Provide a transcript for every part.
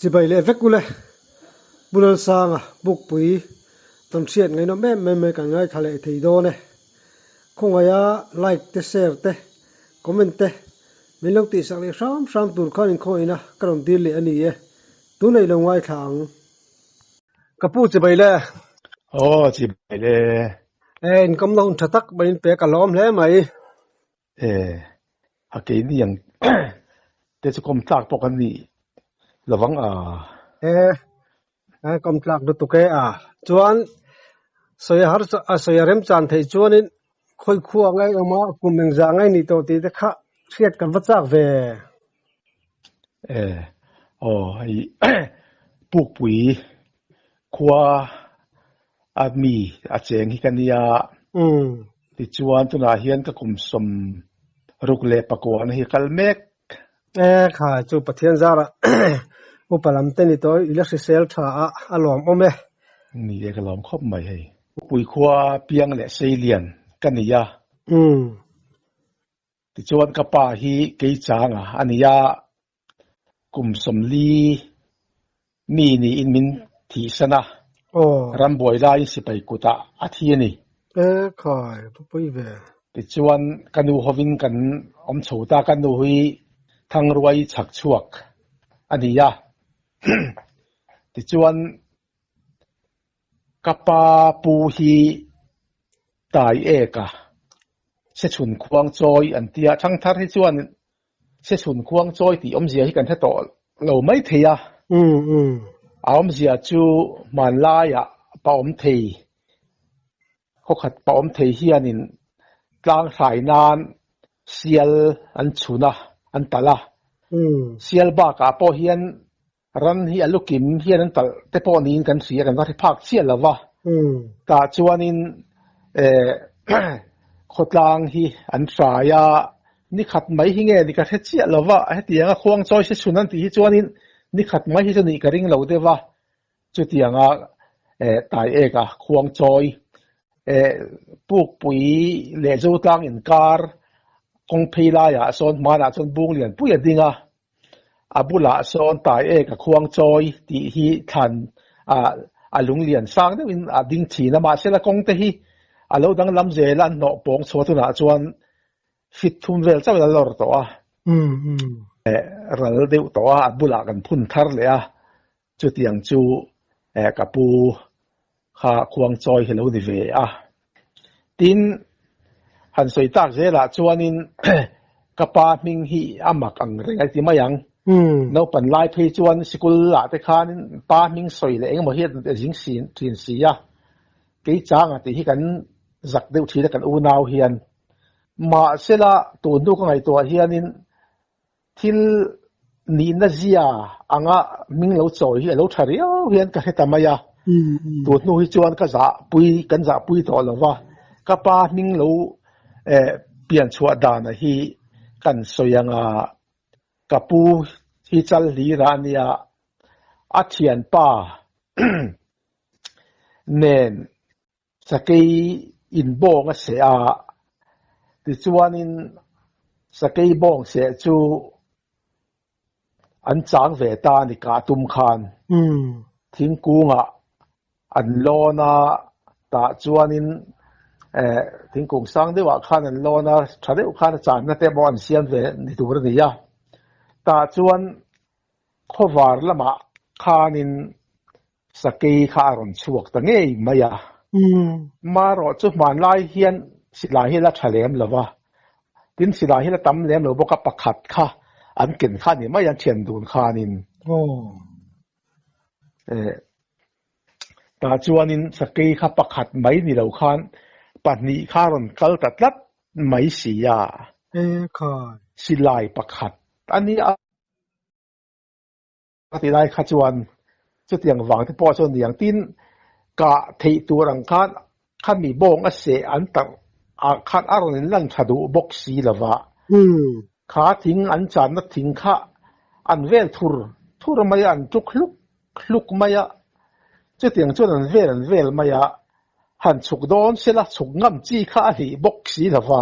Chibai leh vek ule. Pu Lalsanga Bukpui tawnhriat ngaihnawm em em mai kan ngaithla leh thei dawn e. Khawngaiha like te share te comment te min lo tihsak leh hram hram tur khan inkhawngaihin a ka rawn dil leh a ni e. Tunah i lo ngaithla ang. Ka pu chibai le. Aw chibai le. E inkamna hun tha tak mai in pe ka lawm hle mai. E a keini ang te chu kawm tlak pawh kan nih lovang a. E e kawm tlak lutuk e a. Chuan sawi har a sawi a remchan theih chuanin khawi khua ngai awm a kum engzah ngai nih tawh tih te kha hriat kan va chak ve. E aw hei Pukpui khua a mi a cheng hi ka nia. Tichuan tunah hian ka kum 64 na hi kal mek. E kha chu Pathian zarah upa lam te ni tawh i la hrisel tha a, a lawmawm e. Ni e ka lawm khawp mai hei. Pukpui khua piang leh seilian ka ni a. Tichuan ka pa hi Keichanga a ni a, kum 40 mi niin min thihsan a, rambuai laiin sipai kutah a thi a ni. E khai, va pawi ve. Tichuan ka nu hovin kan awm chho ta, ka nu hi Thangruai chhak chhuak a ni a. Tichuan Ka pa pu hi tai ek a, Sechhun khuang chawi an ti a, Thangthar hi chuan Sechhun khuang chawi tih awmzia hi kan hre tawh lo mai thei a. A awmzia chu hmanlaiah pa awm thei, khawkhat pa awm thei hianin tlang hrai nan sial an chhun a, an talh a. Sial bakah pawh hian Ran hi a lukim hian an talh te pawh niin kan hria, kan va hre phak chiah lo va. Tah chuanin khawtlang hi an hrai a, ni khat mai hi nge ni ka hre chiah lo va, hetianga khuang chawi se chhun an tih hi chuanin ni khat mai hi chu nih ka ring lo deuh va. Chutianga tai eka khuang chawi Pukpui leh Zotlang inkar kawng phei laiah sawn hmanah chuan bung lianpui a ding a. A bulah sawn tai ek a khuang chawi tih hi thlan a lunglian sang deuhin a ding thin a, mahse la kawng te hi a lo danglam zel a, an hnawh pawng chhuah tunah chuan fit thum vel chauh in a lawr tawh a, ral deuh tawh a, a bulah kan phun thar leh a, chutiang chu ka pu kha khuang chawi hi lo ni ve a. Tin, han sawi tak zelah chuanin ka pa hming hi a mak ang reng a ti mai ang. Naupan lai phei chuan sikul ah te khan pa hming sawi leh engemaw hi a zing si thin si a. Kei changa tih hi kan zak deuh thin a kan unau hian. Mahsela tun hnu ka ngaihtuah hianin Thil nihna zia anga hming lo chawi hi a lo tha riau hian ka hre ta mai a. Tun hnu hi chuan ka zahpui, kan zahpui tawh lo va, ka pa hming lo pian chhuah dana hi kan sawi ang a, ka pu hi chal hlir a nia, a thianpa nen Sakei inbawng a seh a, tichuanin sakei bawng seh chu an chang ve ta a ni kah tum khan. Thingkungah an lawn a, tah chuanin thingkung sang deuhah khan an lawn a, tha deuh khan a channa te pawh an siam ve ni tur a ni a. Tah chuan khawvar lamah khanin Sakei kha a rawn chhuak ta ngei mai a. Marawh chu hmanlai hian silai hi la tha lem lo va, tin silai hi la tam lem lo bawk a, pakhat kha an ken kha a ni mai a, an thian dun khanin. Tah chuanin sakei kha pakhat mai ni lo khan pahnih kha a rawn kal ta tlat mai si a. Silai pakhat a ni a. A ti lai kha chuan chutiang vang te pawh chuan niang tin kah theih tur ang khan khami bawng a seh an tarh ah khan a rawn in lan tha duh bawk si lova. Kha thing an channa thing kha an vel thur thur mai a, an tuk hluk hluk mai a, chutiang chuan an vel an vel mai a, han chhuk dawn sela chhuk ngam chi kha a hlih bawk si lova.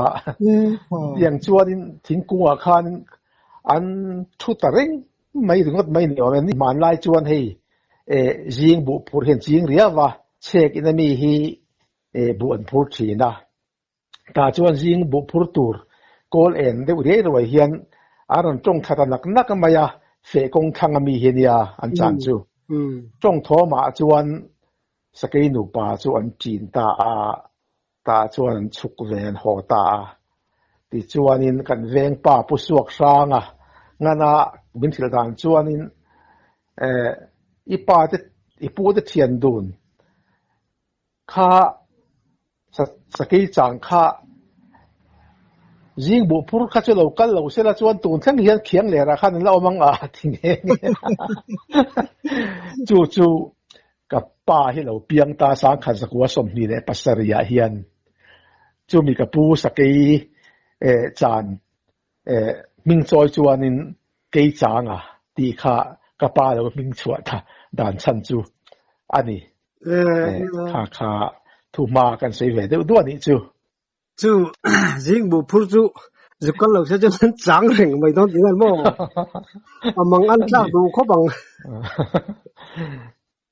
Tiang chuanin thingkungah khan an thu ta reng. mai ringawt mai ni awm e. Hmanlai chuan hei zing buh phur hian ching riau a, chhek in ami hi buh an phur thin a. Tah chuan zing buh phur tur kawl en deuh riai ruai hian a rawn tawng thla ta nak nak mai a, feh kawng thlang ami hi ania an chan chu. Tawng thawmah chuan Sakei nupa chu an ṭin ta a, tah chuan an chhuk ve an haw ta a. Tichuanin kan veng pa Pu Suak Hranga ngana min hrilh dan chuanin i pa te i pu te thian dun kha Sakei chang kha zing buh phur kha chu lo kal lo sela chuan tun thleng hian khiang lerah khan an la awm ang a ti nghe nghe chu chu ka pa hi lo piang ta sangkhat zakua 27 ah hian chumi ka pu sakei chan hming chawi chuanin kei changa tih kha ka pa lo hming chhuah dan chhan chu a ni. Kha kha thu hma kan sawi ve deuh duah nih chu. Chu zing bu phur chu zuk kal lo se chuan an chang reng mai dawn tih maw? A mang an tlak duh khawp ang.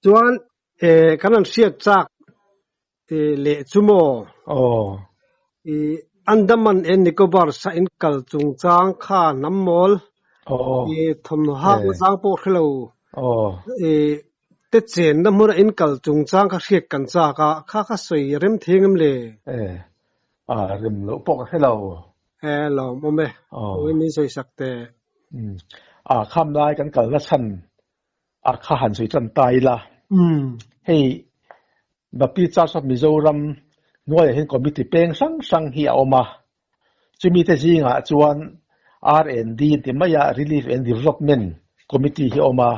Chuan kan an hriat chak leh chu maw? Aw. Andaman and Nicobar sa in kal chungchang kha hnam mawl thawmhnaw hak nachang pawh hre lo te chenna hmuna in kal chungchang kha hriat kan chak a, kha kha sawi rem thei ngem le? A rem loh pawh ka hre lo. E lawm awm e, awin min sawi sak teh. A kham lai kan kalna chhan a kha han sawi tan ta ila. Hei Baptist Church of Mizoram hnuaiah hian committee peng hrang hrang hi a awm a. Chumi te zingah chuan R&D ti maia Relief and Development Committee hi a awm a.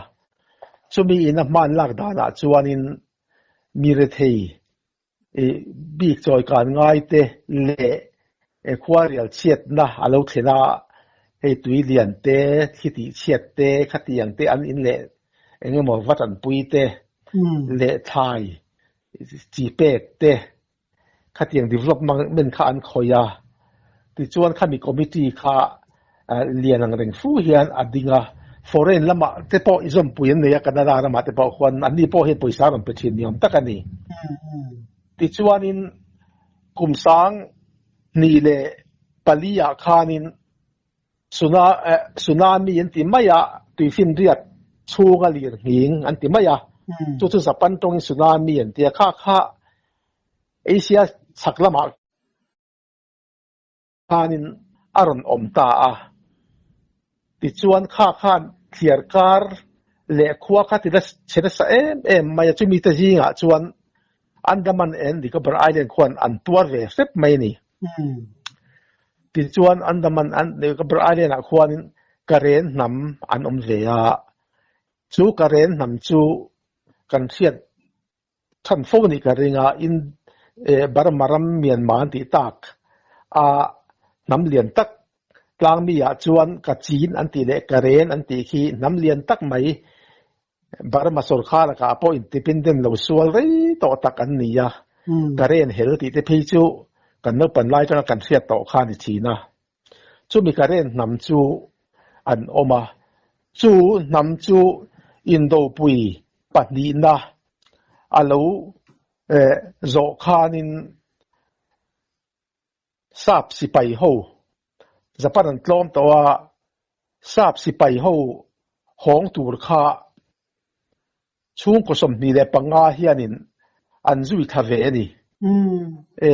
Chumi in a hman lak danah chuanin mi rethei bik chawi kan ngai te leh khuarial chhiatna a lo thlen a, hei tui lian te, thli tih chhiat te, khatiang te an in leh eng emaw va tanpui te leh thlai chi pek te khatiang development kha an khawih a. Tichuan khami committee kha lian ang reng fu hian a ding a, foreign lamah te pawh i zawmpui an nei a, Canada ramah te pawh khuan anni pawh hian pawisa rawn pe thin ni awm tak a ni. Tichuanin kum 2004 ah khanin tsunami an ti mai a, tuifinriat chhunga lir nghing an ti mai a, chu chu Japan tawngin tsunami an ti a, kha kha Asia chhak lamah khanin a rawn awm ta a. Tichuan kha khan thliar kar leh khua kha ti la chhe nasa em em mai a, chumi te zingah chuan Andaman and Nicobar Island khuan an tuar ve hrep mai a ni. Tichuan Andaman and Nicobar Island ah khuanin Karen hnam an awm ve a, chu Karen hnam chu kan hriat Chhan fo nih ka ring a, in Burma ram Myanmar an tih tak a hnam lian tak tlang mi ah chuan Kachin an tih leh Karen an tih khi hnam lian tak mai Burma sawrkar lakah pawh independent lo sual rei tawh tak an ni a, Karen hel tih te phei chu kan naupan lai atanga kan hriat tawh kha a ni thin a. Chumi Karen hnam chu an awm a, chu hnam chu Indopui pahnihna a lo zawh khanin Sap sipai ho Japan an tlawm tawh a, Sap sipai ho hawng tur kha Chhungkaw 25 hianin an zui thla ve a ni. E,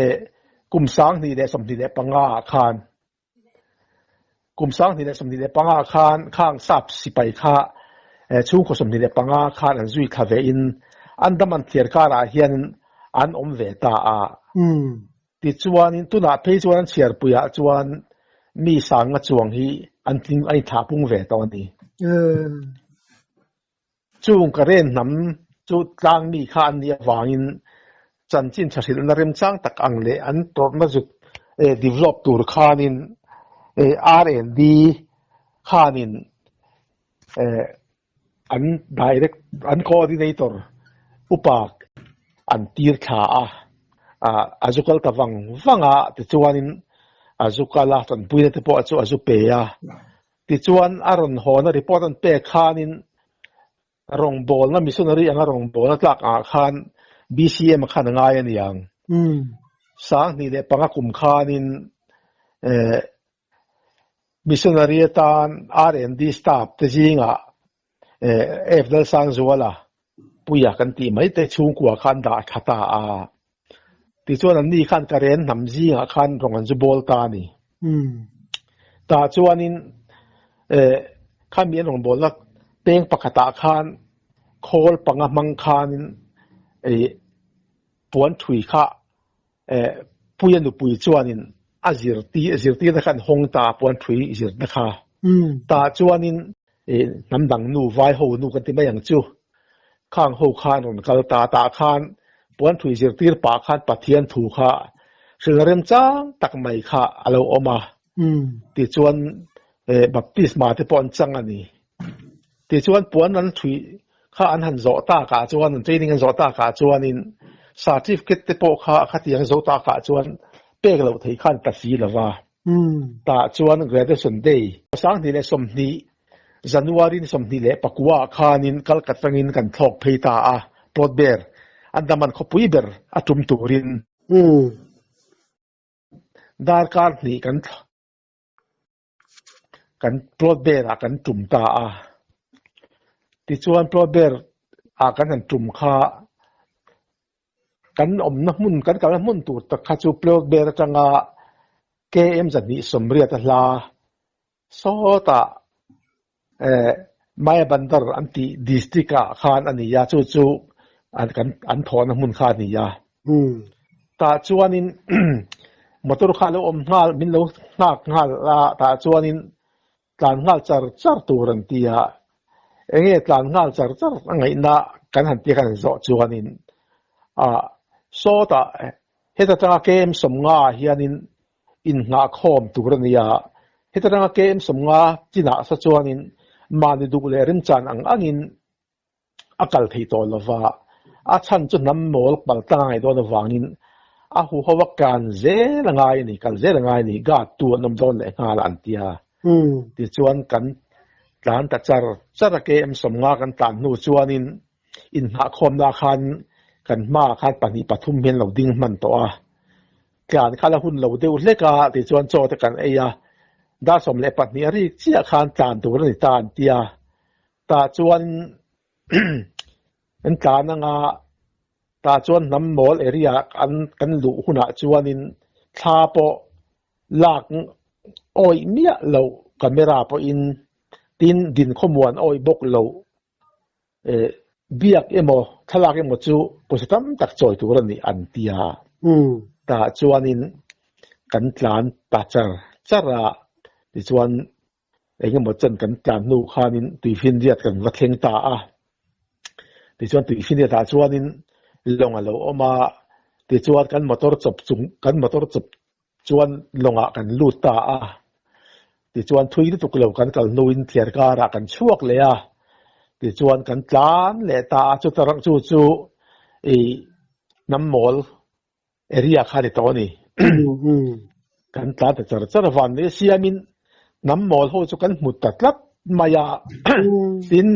kum 2025 ah khan, kum 2025 ah khan khang sap sipai kha chhungkaw 25 khan an zui thla ve in Andaman thliar karah hian an awm ve ta a. Tichuanin tunah phei chuan an chhiarpuiah chuan mi sanga chuang hi an tling an inthlah pung ve tawh a ni. Chung Karen hnam chu tlangmi kha an nih avangin chanchin thahrilhna remchang tak ang leh an tawrhna zuk develop tur khanin R&D khanin an direct an coordinator upa an tir thla a, a zu kal ta vang vang a tichuanin a zu kal a tanpuina te pawh chu a zu pe a. Tichuan a rawn hawna report an pek khanin rawngbawlna missionary anga rawngbawlna tlak angah khan BCM a khan a ngai a niang. 2005 kum khanin missionary atan R&D staff te zingah F Lalsangzuala Puia kan tih mai te chhungkua khan dah tha ta a. Tichuan an ni khan Karen hnam zingah khan rawng an zu bawl ta a ni. Tah chuanin khami an rawn bawlna peng pakhatah khan khawl panga hmang khanin puan thui kha Puia nupui chuanin a zirtir zirtirna kha an hawng ta a, puan thui zirna kha. Tah chuanin hnam dang nu, vai ho nu kan ti mai ang chu, khang ho khan rawn kal ta. Tah khan puan thui zirtir pah khan Pathian thu kha hrilh remchang tak mai kha a lo awm a. Tichuan baptisma te pawh an chang a ni. Tichuan puan an thui kha an han zawh takah chuan an training an zawh takah chuanin certificate te pawh kha khatiang zo takah chuan pek loh theih khan ta si lova. Tah chuan graduation day 2020 January ni 29 ah khanin Calcutta atangin kan thlawk phei ta a, Port Blair Andaman khawpui ber a tum turin. Darkar hnih kan Kan plot berah kan tum ta a, tichuan plot ber ah kan han tum kha kan awmna hmun kan kalna hmun tur tak kha chu plot ber atanga KM 280 a hla sawtah eh Maya Bandar an tih district ah khan a ni a, chu chu an kan an thawhna hmun kha a ni a. Tah chuanin motor kha a lo awm nghal, min lo nghak nghal a, tah chuanin tlan nghal char char tur an ti a, enge tlan nghal char char a ngaihna kan han tia kan han zawh chuanin ah sawtah heta tanga KM 50 ah hianin innghahkhawm tur a ni a, heta tanga KM 50 chinah sa chuanin mahni duh leh remchan ang angin a kal thei tawh lo va, a chhan chu hnam mawl pal tlang a ngaih dawn avangin a huho a kan zel a ngai a ni, kal zel a ngai a ni, guard tu an awm dawn leh nghal a an ti a. Tichuan kan tlan ta char char a, KM 50 kan tlan hnu chuanin inhnahkhawmna khan kan hmaah khan pahnih pathum hian lo ding hman tawh a, tlan kha la hun lo deuh hlek a, tichuan chaw te kan ei a, dar 12 a rik chiah khan tlan tur a ni ta an ti a. Tah chuan an tlan anga tah chuan hnam mawl area an kan luh hunah chuanin thla pawh lak awih miah loh camera pawhin tin din khawmuan awih bawk loh eh biak emaw thlalak emaw chu pawisa tam tak chawi tur a ni an ti a. Tah chuanin kan tlan ta char char a tichuan Engemaw chan kan tlan hnu khanin tuifinriat kan va thleng ta a. Tichuan tuifinriatah chuanin lawng a lo awm a, tichuan kan motor chawp chung kan motor chawp chuan lawngah kan lut ta a. Tichuan thui lutuk lo kan kal hnuin thliar karah kan chhuak leh a, tichuan kan tlan leh ta a, chuta chu chu ih hnam mawl area kha ni tawh a ni. Kan tlan ta char char van mai siamin hnam mawl ho chu kan hmu ta tlat mai a. Tin,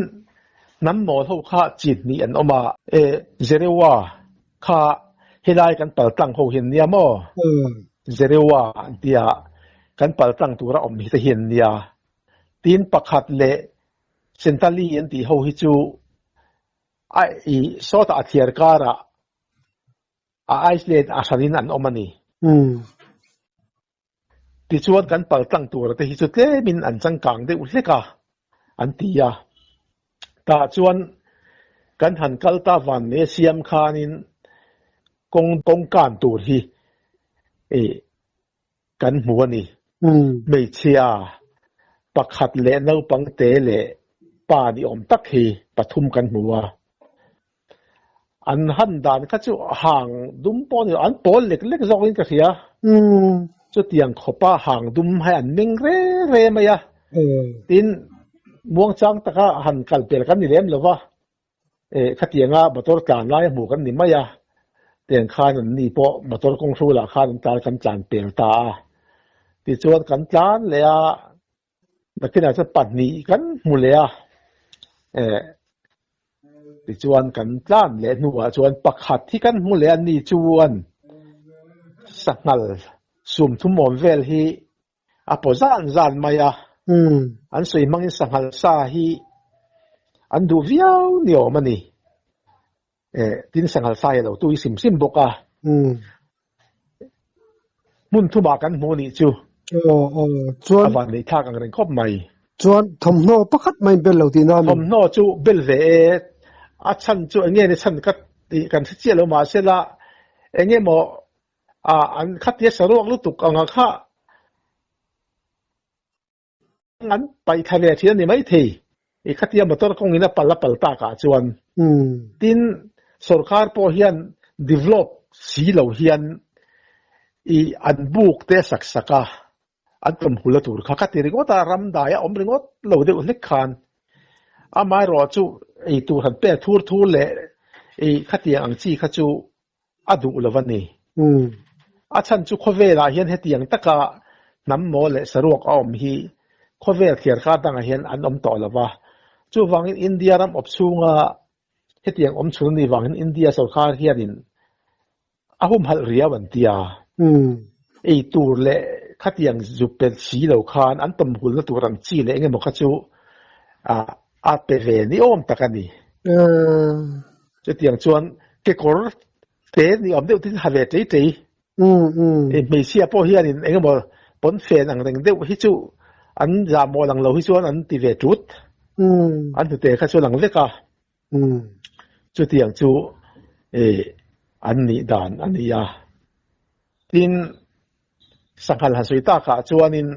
hnam mawl ho kha chin hnih an awm a. E, Zerewa kha helai kan pal tlang ho hian nia maw? Zerewa an tia kan pal tlang tura awm hi te hian nia. Tin, pakhat leh Sentali an tih ho hi chu a i sawtah a thliar karah A Iceland a hranin an awm a ni. Tichuan kan pal tlang tura te hi chu tlemin an changkang deuh hlek a, an ti a. Tah chuan kan han kal ta van mai a siam khanin kawng kawngkan tur hi kan hmu a ni. Hmeichhia pakhat leh naupang te leh pa ni awm tak hi pathum kan hmu a. An han dan kha chu hang dum pawh a ni lo, an pawl lek lek zawkin ka hria. Chutiang khawpa hang dum hai an meng re re mai a. Tin, muangchang taka han kal pel kan ni lem lo va. Eh, khatianga motor tlan lai a hmuh kan ni mai a, tiang khan an ni pawh motor kawng hrulah khan an tlan kan tlan pel ta a. Tichuan kan tlan leh a, Nakinah chuan pahnih kan hmu leh a, eh tichuan kan tlan leh hnuah chuan pakhat hi kan hmu leh a ni chuan sanghal sumthum awm vel hi a paw zan zan mai a, an sawi hmangin sanghal sa hi an duh viau ni awm a ni. Eh, tin sanghal sa hi a lo tui sim sim bawk a. Hmun thumah kan hmuh nih chu. Aw, aw, chuan. A van neih thlak ang reng khawp mai. Chuan thawmhnaw pakhat mai bel lo tihna a ni. Thawmhnaw chu bel ve e, a chhan chu eng nge ni chhan ka tih kan hre chiah lo mahsela eng nge maw ah an khatia saruak lutuk anga kha An paih thla ve thin a ni maithei. I khatia motor kawngin a pal a pal takah chuan. Tin, sorkar pawh hian develop si lo hian i an buk te a sak sak a, an tawmhul a tur kha ka ti ringawt a, ram dai a awm ringawt lo deuh hlek khan. Amaherawhchu ei tur han pek thur thur leh i khatiang ang chi kha chu a duh lo a ni. A chhan chu khawvelah hian hetiang taka hnam maw leh saruak a awm hi khawvel thliarkar dangah hian an awm tawh lo va. Chuvangin India ram awp chhunga hetiang awm chhun a nih vangin India sorkar hianin a humhalh riau an ti a. Ei tur leh khatiang zu pe si lo khan an tawmhulna tur ang chi leh engemaw kha chu a pe ve ni awm tak a ni. Chutiang chuan kekawr te ni awm deuh tin ha ve tei tei. Hmeichhia pawh hianin eng emaw pawnfen ang reng deuh hi chu an zahmawh lang lo hi chuan an ti ve tut. An hnute kha chu lang vek a. Chutiang chu an nih dan a ni a. Tin, sanghal han sawi takah chuanin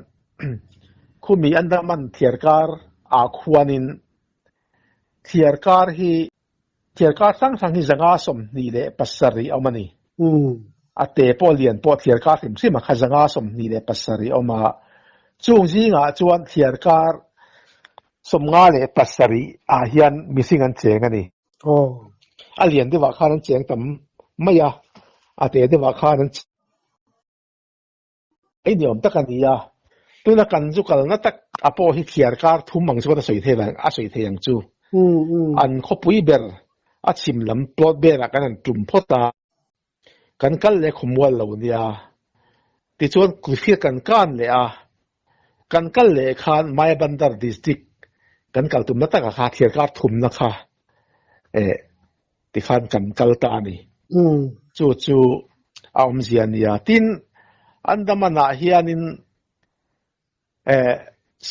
khumi Andaman thliarkar ah khuanin Thliarkar hi thliarkar hrang hrang hi 127 a awm a ni. A te pawh lian pawh thliarkar hrim hrim a kha 127 a awm a. Chung zingah chuan thliarkar 57 ah hian mihring an cheng a ni. A lian deuhah khan an cheng tam mai a, a te deuhah khan an Ei ni awm tak a ni a, tuna kan zu kalna tak a pawh hi thliar kar thum ang chuan a sawi thei a sawi thei ang chu. An khawpui ber a chhim lam plot berah kan han tum phawt a, kan kal leh khawmual lo nia. Tichuan Kulfir kan kan leh a, kan kal leh khan Mayabandar district kan kal tumna takah kha thliar kar thumna kha eh Tikhan kan kal ta a ni. Chu chu a awmzia a nia. Tin, Andaman-ah hianin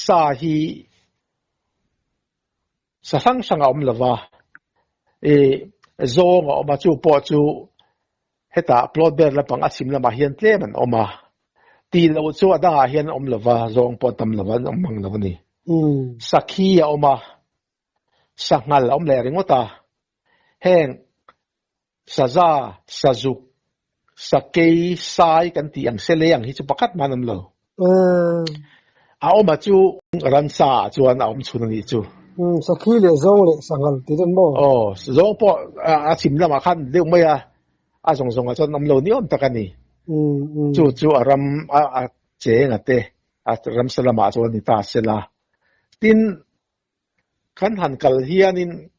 sa hi sa hrang hrang a awm lo va, zawng a awm a, chu pawh chu hetah plot ber lampang a chhim lamah hian tlem an awm a. Tih loh chu a dangah hian an awm lo va, zawng pawh tam lo va, an awm mang lo a ni. Sakhi a awm a, Sanghal a awm leh ringawt a, heng saza, sazuk, sakei, sai kan tih ang sele ang hi chu pakhat mah an awm lo. A awm a chu ransa ah chuan a awm chhun a nih chu. Sakhi leh zawng leh sanghal tih dawn maw? Aw, zawng pawh a chhim lamah khan deuh mai a, a zawng zawngah chuan an awm lo ni awm tak a ni. Chu chu a ram a cheng a te, a ramsa lamah chuan a ni ta sela. Tin, Kan han kal hianin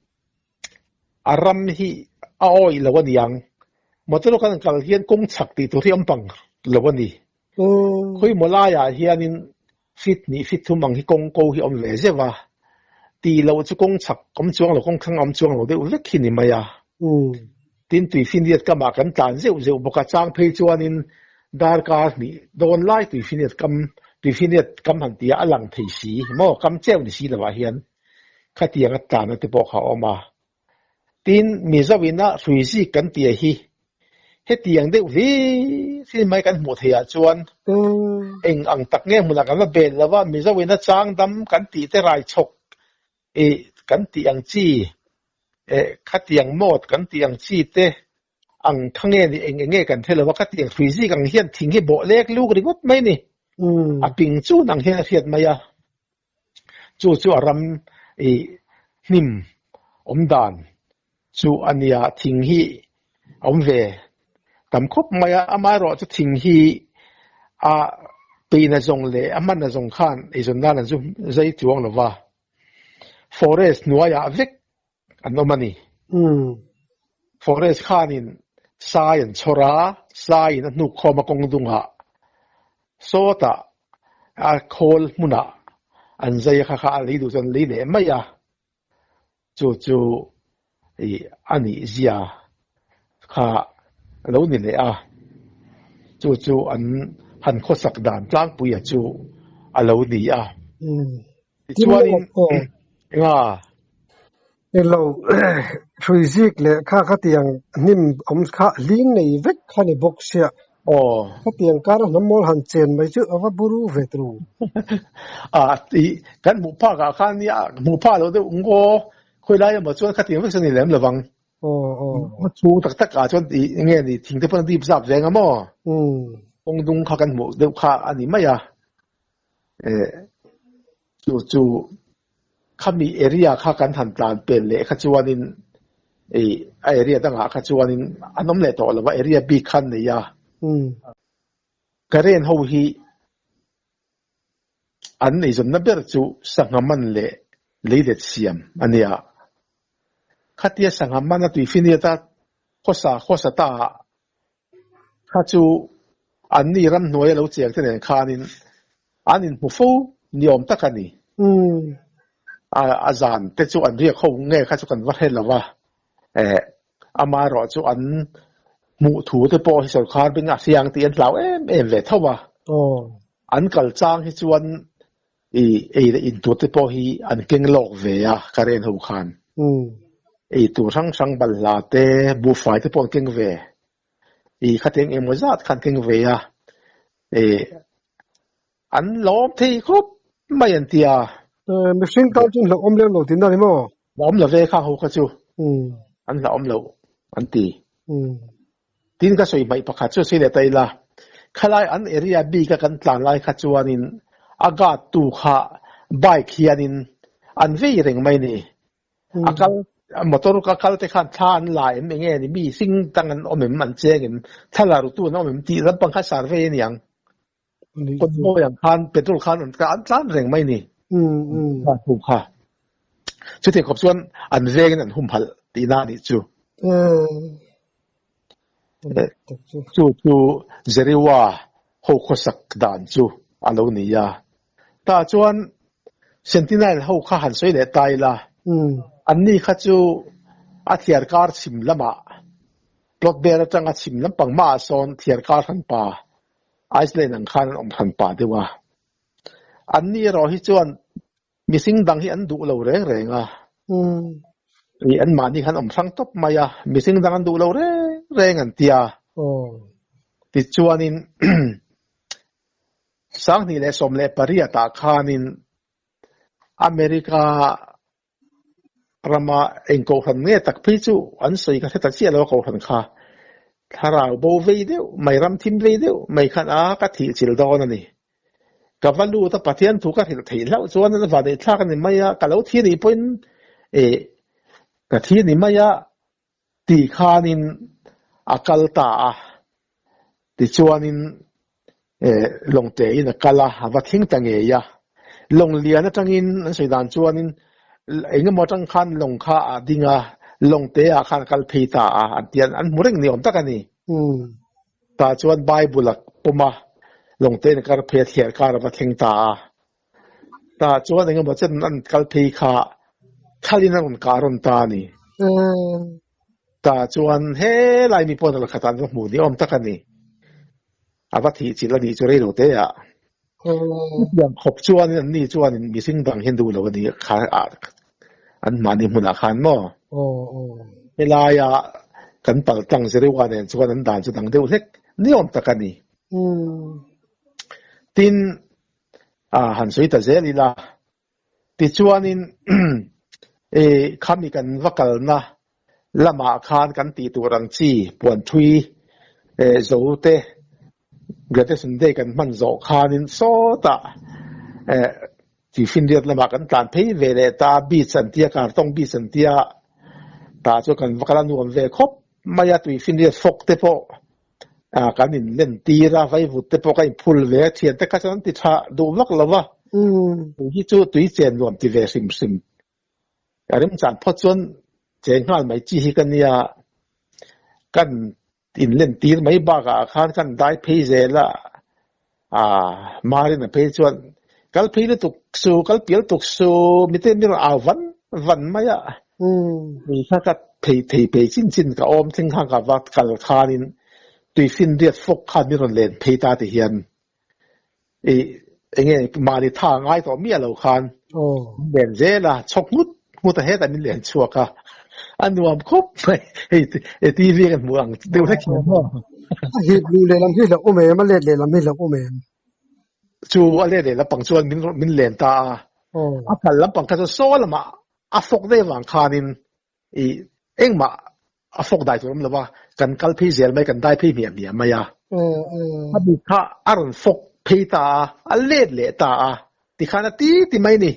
a ram hi a awih lo a ni ang. Motor kan han kal hian kawng chhak tih tur hi a awm pang lo a ni. Khawimaw laiah hianin fit hnih fit thum ang hi kawng ko hi a awm ve zeuh a. Tih loh chu kawng chhak awm chuang lo, kawng thlang awm chuang lo deuh vek hi ni mai a. Tin, tuifiniat kamah kan tlan zeuh zeuh bawk a, chang phei chuanin darkar hnih dawn lai tuifiniat kam, tuifiniat kam han tia a lang thei si maw, kam cheu ni si lovah hian khatianga tlanna te pawh kha a awm a. Tin, Mizo ina hrui zik kan tia hi hetiang deuh hlir hlir mai kan hmuh theih ah chuan eng ang tak nge hmunah kan va bel lo va, Mizo ina chang dam kan tih te raichhawk Ih, kan tih ang chi, eh, khatiang mawt kan tih ang chi te ang kha nge ni eng eng nge kan hre lo a, khatiang hrui zik ang hian thing hi bawh lek luk ringawt mai ni. A ping chun ang hian a hriat mai a. Chu chu a ram ih hnim awm dan chu a nia, thing hi a awm ve tam khawp mai a, amaherawhchu thing hi a. Peihna zawng leh a hmanna zawng khan eizawn nan an zu zai chuang lo va, forest hnuaiah vek an awm a ni. Forest khanin sai an chhawr a, saiin a hnuk khawm a kawng dungah sawtah a khawl hmunah an zai a kha kha a lei duh chuan an lei leh mai a, chu chu a nih zia kha a lo ni leh a, chu chu an han khawsak dan tlangpuia chu a lo ni a. Tichuanin enga? Englo hrui zik leh kha khatiang hnim awm kha hling nei vek kha ni bawk sia. Aw. Khatiang kara hnam mawl han chen mai chu a va buru ve tru. A ti kan hmuh phak ah khan nia hmuh phak loh deuh ngaw khawi lai emaw chuan khatiang vek chu ni lem lovang. Aw aw. Hma chhung tak tak ah chuan ti enge ni thing te pawn a dip zap ve anga maw. Kawng dung kha kan hmuh deuh kha a ni mai a. Eh chu chu khami area kha kan han tlan pel leh kha chuanin ih a area dangah kha chuanin an awm leh tawh lo a area bik kha an nei a. Karen ho hi an eizawnna ber chu sangha man leh leilet siam a nia. Khatia sangha man a tuifiniat a khawsa khawsa ta ah Kha chu anni ramhnuai a lo cheng te nen khanin an inhmu fo ni awm tak a ni. A zan te chu an riak ho nge kha chu kan va hre lo va, amaherawh chu an hmuh thu te pawh hi sorkar beng a hriang tih an hlau em em ve tho a. An kal chang hi chuan ei leh in tur te pawh hi an keng lawk ve a Karen ho khan. Ei tur hrang hrang balhla te, buhfai te pawh an keng ve. I khatiang engmaw zat kha an keng ve a. An lawm thei khawp mai an ti a. Mihring tan chuan hlauhawm lem lo tihna ni maw? Hlauhawm lo ve khang ho kha chu. An hlauhawm lo an ti. Tin ka sawi hmaih pakhat chu si leh ta ila, khalai an area bik a kan tlan lai kha chuanin a guard tu kha bike hianin an vei reng mai ni. A kal motor ka kal te khan thla an la em enge ni mi hring tang an awm em an cheng em thla la ru tu an awm em tih lampang kha survey a niang. Convoy ang khan petrol khan an an tlan reng mai ni. Kha. Chutiang khawp chuan an vengin an humhalh tihna a nih chu. Chu chu Zeriwa ho khawsak dan chu a lo ni a. Tah chuan Sentinel ho kha han sawi leh ta ila, anni kha chu a thiar kar chhim lamah plot ber atanga chhim lampang hmaah sawn thiar kar hran pa Iceland ang khan an awm hran pah deuh a. Anni erawh hi chuan mihring dang hi an duh lo reng reng a. Ih anmahni khan awm hrang tawp mai a, mihring dang an duh lo reng reng an ti a. Tichuanin 2018 ah khanin America Rama eng kohhran nge tak phei chu an sawi ka hre ta chiah lo a kohhran kha thlarau bo vei deuh mai ram thim vei deuh mai khan a ka thih chilh dawn a ni. Ka va lut a Pathian thu ka hrilh theih hlauh chuan a vanneih thlak a ni mai a, ka lo thi anih pawhin eh ka thi a ni mai a ti khanin a kal ta a, tichuanin eh lawngte in a kal a, a va thleng ta ngei a. Lawng lian atangin an sawi dan chuanin eng emaw atang khan lawng kha a ding a, lawngte ah khan a kal phei ta a, an ti a, an hmu reng ni awm tak a ni. Tah chuan Bible a pawm a, lawngte in a kar phei a, thliar kar a va thleng ta a. Tah chuan eng emaw chen an kal phei kha thalin a rawn kah rawn ta a ni. Tah chuan helai mi pawhin a la khat ah an va hmuh ni awm tak a ni. A va thih chilh a nih chu reilo te ah. Chutiang khawp chuanin an ni chuanin mihring dang hian duh lo a ni kha an mahni hmunah khan maw? Helaia kan paltlang Zeriwa nen chuan an dan chu dang deuh hlek ni awm tak a ni. Tin, a han sawi ta zel ila tichuanin e khami kan va kalna lamah khan kan tih tur ang chi puan thui e zo te graduation day kan hman zawh khanin sawtah e Tuifinriat lamah kan tlan phei ve leh ta beach an tia Kartawng beach an tia tah chuan kan va kal a nuam ve khawp mai a Tuifinriat fawk te pawh. Ah kan in len tir a, vaivut te pawh ka in phul ve a, thian te kha chuan an ti tha duh vak lo va. Tui hi chu tui chen nuam ti ve hrim hrim. Ka remchan phawt chuan cheng nghal mai chi hi ka nia. Kan in len tir mai bakah khan kan dai phei zel a, ah Marin a phei chuan kal phei lutuk su, kal pial tuk su, mite mi rawn au van van mai a. Tui kha ka thei thei phei chin chin ka awm thleng khan ka va kal khanin tuifinriat fawk khan min rawn len phei ta ti hian i enge mahni tha ngai tawh miah lo khan min len zel a, chhawk nghut nghut a hetah min len chhuak a, a nuam khawp mai hei TV kan hmuh ang deuh hlek hian maw. A hip luh lehlam hi hlauh awm em, a let lehlam hi hlauh awm em? Chu a let lehlam pang chuan min min len ta a, a kal lampang kha chu saw lamah a fawk daih avang khanin i engmah a fawk dai tur awm lo va, kan kal phei zel mai, kan dai phei hmiah hmiah mai a. A bik kha a rawn fawk phei ta a, a let leh ta a, tikhan a ti ti mai ni.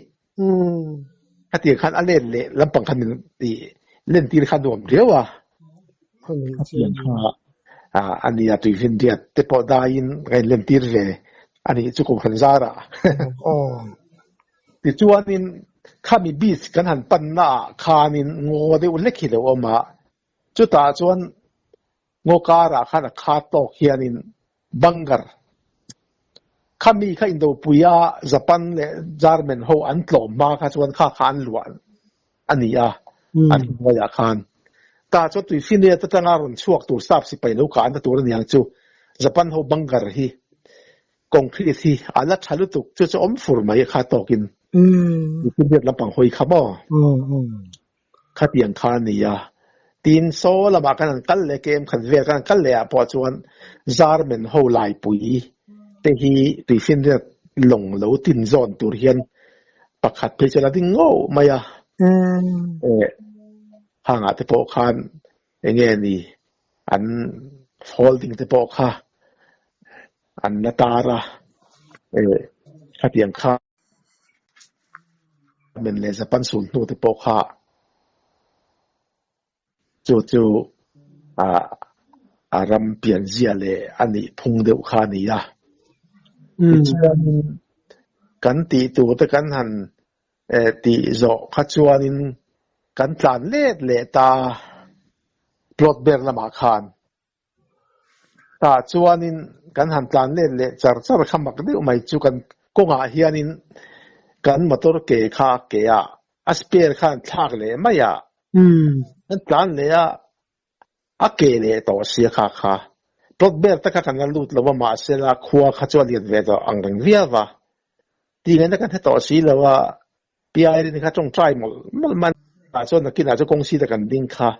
Khatiang khan a let leh lampang khan min i lentir kha nuam riau a. Khatiang kha a nia tuifinriat te pawh daiin ka inlentir ve a nih chu Kohhran zarah. Tichuanin khami beach kan han panna ah khanin ngaw deuh hlek hi lo awm a, chutah chuan ngaw karah khan a khat tawk hianin bunker khami kha Indopuia Japan leh German ho an tlawm hma kha chuan kha kha an luah a ni a, an hnuaiah khan. Tah chuan tuifinriat atanga rawn chhuak tur sap sipai lo kahna tur a ni ang chu Japan ho bunker hi Concrete hi a la tha lutuk chu chu awm fur mai kha tawkin tuifinriat lampang hawi kha maw khatiang kha a ni a. Tin saw lamah khan an kal leh kem khat vel khan an kal leh ah pawh chuan German ho laipui te hi tuifinriat lawng lo tin zawn tur hian pakhat phei chuan a ding ngauh mai a. Hangah te pawh khan enge ni an holding te pawh kha an la tar a, khatiang kha men leh Japan sul hnu te pawh kha chu chu a ram pianzia leh a nih phung deuh kha a ni a. Tichuanin kan tih tur te kan han tih zawh kha chuanin kan tlan let leh ta plot ber lamah khan. Tah chuanin kan han tlan let leh char char kha mak deuh mai chu kan kawngah hianin kan motor ke kha a ke a, a spare khan thlak leh mai a, kan tlan leh a, a ke leh tawh sia kha kha. Plot ber te kha kan la lut lo a mahse la khua kha chu a lian ve tawh ang reng viau va. Ti ngaihna kan hre tawh si lo a, Pi Irene kha tawngtai mawlh mawlh mai a chuan nakinah chu kawng sita kan ding kha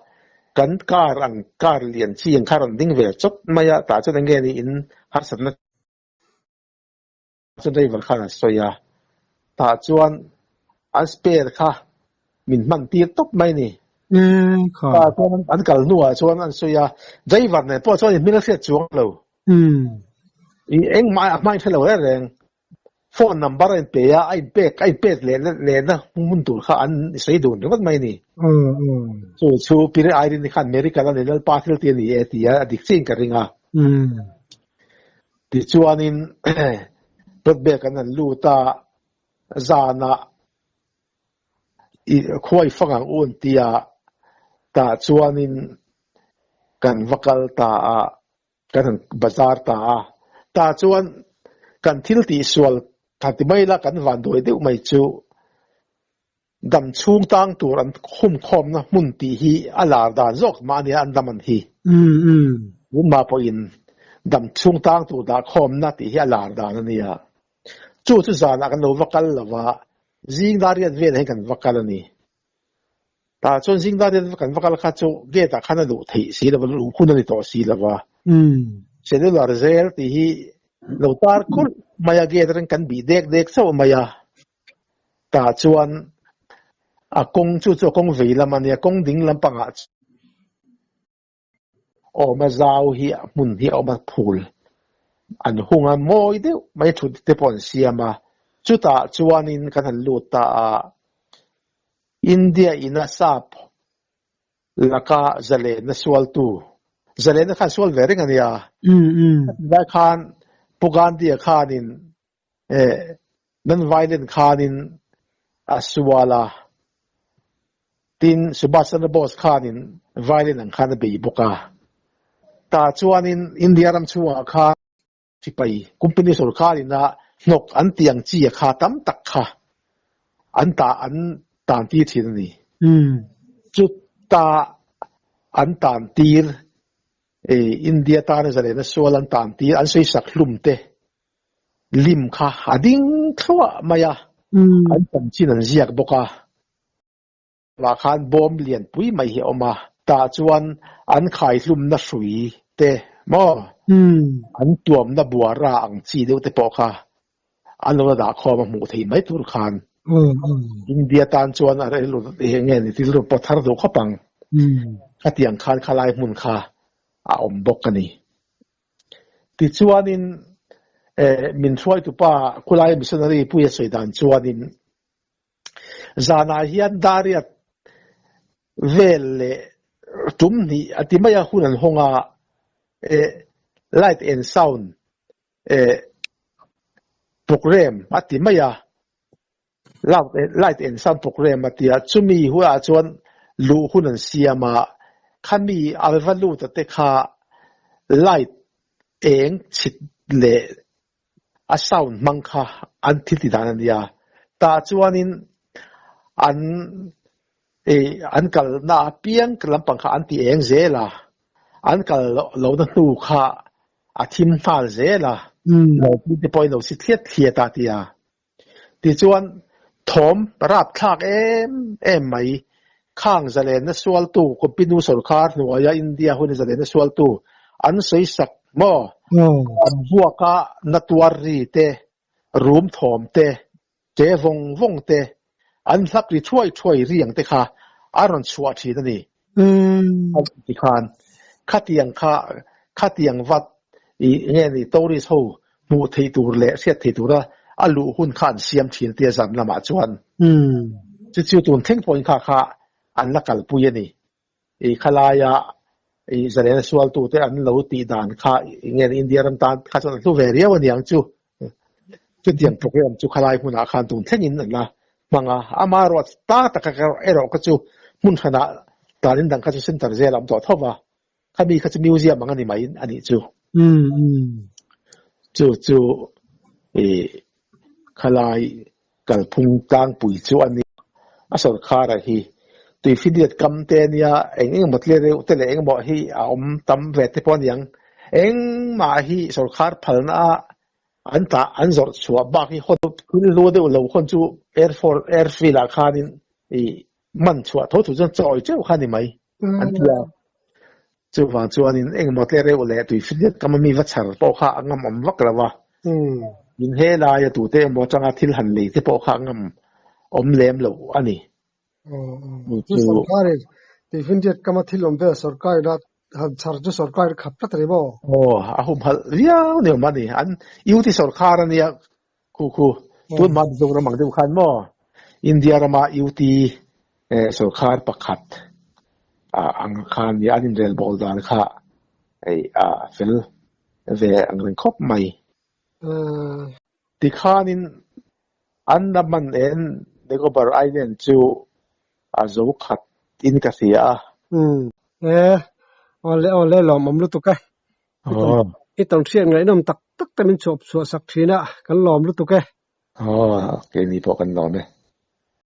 kan car ang car lian chi ang kha rawn ding ve chawt mai a, tah chuan enge ni in harsatna chu driver khan a sawi a, tah chuan an spare kha min hman tir tawp mai ni. Tah chuan an kal hnuah chuan an sawi a, driver nen pawh chuan in hming a hriat chuang lo. Engmah a hmain hre lo reng reng. Phone number a inpe a, a inpek a inpek leh lehna hmun tur kha an sawi dun ringawt mai a ni. Chu chu Pire Irene khan Mary kal a ni Lalpa thil ti a ni e ti a, a dik chiin ka ring a. Tichuanin Dawtbek an han lut a, zanah i khuai fang ang u an ti a, tah chuanin kan va kal ta a. Kan han bazar ta a, tah chuan kan thil tihsual kha ti mai la kan vanduai deuh mai chu dam chhung tang tur an khumkhawmna hmun tih hi a lar dan zawk mah ania an dam an hi. Tunmah pawhin dam chhung tang tur dah khawmna tih hi a lar dan a nia. Chu chu zanah kan lo va kal lo va, zing dar riat velah hian kan va kal a ni. Tah chuan zing dar riat kan va kal kha chu gate ah khan a luh theih si lo va, luh hun a ni tawh si lo va. Cellular zel tih hi lo tar kulh mai a, gate atang kan bih dek dek chauh mai a. Tah chuan a kawng chu chu a kawng vei lam a nia, kawng ding lampangah Awma zau hi a hmun hi a awm a phul an hung a mawi deuh mai thut te pawh an siam a chutah chuanin kan han lut ta a India ina sap laka zalenna sualtu Zalena khan sual ve reng a nia. Lai khan Pu Gandhi-a khanin non-violent khanin a sual a, tin Subhas Chandra Bose khanin violent ang khan a bei bawk a. Tah chuanin India ram chhungah khan Sipai company sorkar ina hnawk an tih ang chi a kha tam tak kha an ta an tan tir thin a ni. Chuta an tan tir India tana zalena sual an tan tir an sawisak hlum te lim kha a ding thluah mai a, an chanchin an ziak bawk a. Tah khan bawm lian pui mai hi a awm a, tah chuan an khaihlumna hrui te maw, an tuamna buara ang chi deuh te pawh kha an lo la dah khawm a hmuh theih mai tur khan India tan chuan a rilru eng nge ni rilru pawh thar duh khawp ang. Khatiang khan khalai hmun kha a awm bawk a ni. Tichuanin min hruaitupa khulai missionary puia sawi dan chuanin Zanah hian Dariat vel leh tum hnih a ti mai a hun an hawng a, light and sound program a ti mai a, light and sound program a ti a, chumi hunah chuan luh hun an siam a, khami alva lut a te kha light eng chhit leh a sound hmang kha an thil ti dan a nia. Tah chuanin an an kalna apiang lampang kha an ti eng zel a, an kal lohna hnu kha a thim nghal zel a, lo pui te pawhin lo si thliat thliat a ti a. Tichuan thawm rapthlak em em mai khang zalenna sualtu Compinu sorkar hnuaia India hun zalenna sualtu an sawisak maw? An vuaka na tuar ri te, rum thawm te, che vawng vawng te, an hlap ri thuai thuai ri ang te kha a rawn chhuah thin a ni. Ti khan khatiang kha khatiang vat i nge ni tourist ho hmuh theih tur leh hriat theih tura a luh hun kha an siam thin tia zan lamah chuan chu chu tun thleng pawhin kha kha an la kalpui a ni. I khalaia i zalena sualtute an lo tih dan kha nge ni India ram tan kha chuan an hlu ve riau a niang chu. Chutiang program chu khalai hmunah khan tun thlengin an la hmang a, amaherawh ta tak erawh kha chu hmun hranah tan in dang kha chu center zel a awm tawh tho va, khami kha chu museum ang a ni mai a nih chu. Chu chu i khalai kalphung tlangpui chu a ni. A sawrkhara hi tuifinriat kam te a nia, eng engemaw tle reuh te leh engemaw hi a awm tam ve te pawh a niang. Engmah hi sawrkhar phalna a an tah an zawrh chhuah bak hi hawn thil hlu deuh lo hawn chu airforce airfield ah khanin i man chhuah tho tur chuan chawi teuh kha a ni mai an ti a. Chuvang chuanin engemaw tle reuh leh tuifinriat kam a mi va chhar pawh kha a ngam awm vak lo a. In he laia tute emaw atanga thil han lei te pawh kha a ngam awm lem lo a ni. Chu sorkarin tuifinriat kama thil awm vel sorkarina han chhar chu sorkarin khap tlat a ni maw? Aw, a humhalh viau ni awm a ni. An UT sorkar a nia khu khu. Tun hma Mizoram ang deuh khan maw India rama UT sorkar pakhat ang khan nia an inrelbawl dan kha a fel ve ang reng khawp mai. Tikhanin Andaman and Nicobar Island chu a zo khat in ka hria a. E, awle awle lawmawm lutuk e. I tawnhriat ngaihnawm tak tak te min chhuah chhuah sak thin a, kan lawm lutuk e. Aw, keini pawh kan lawm e.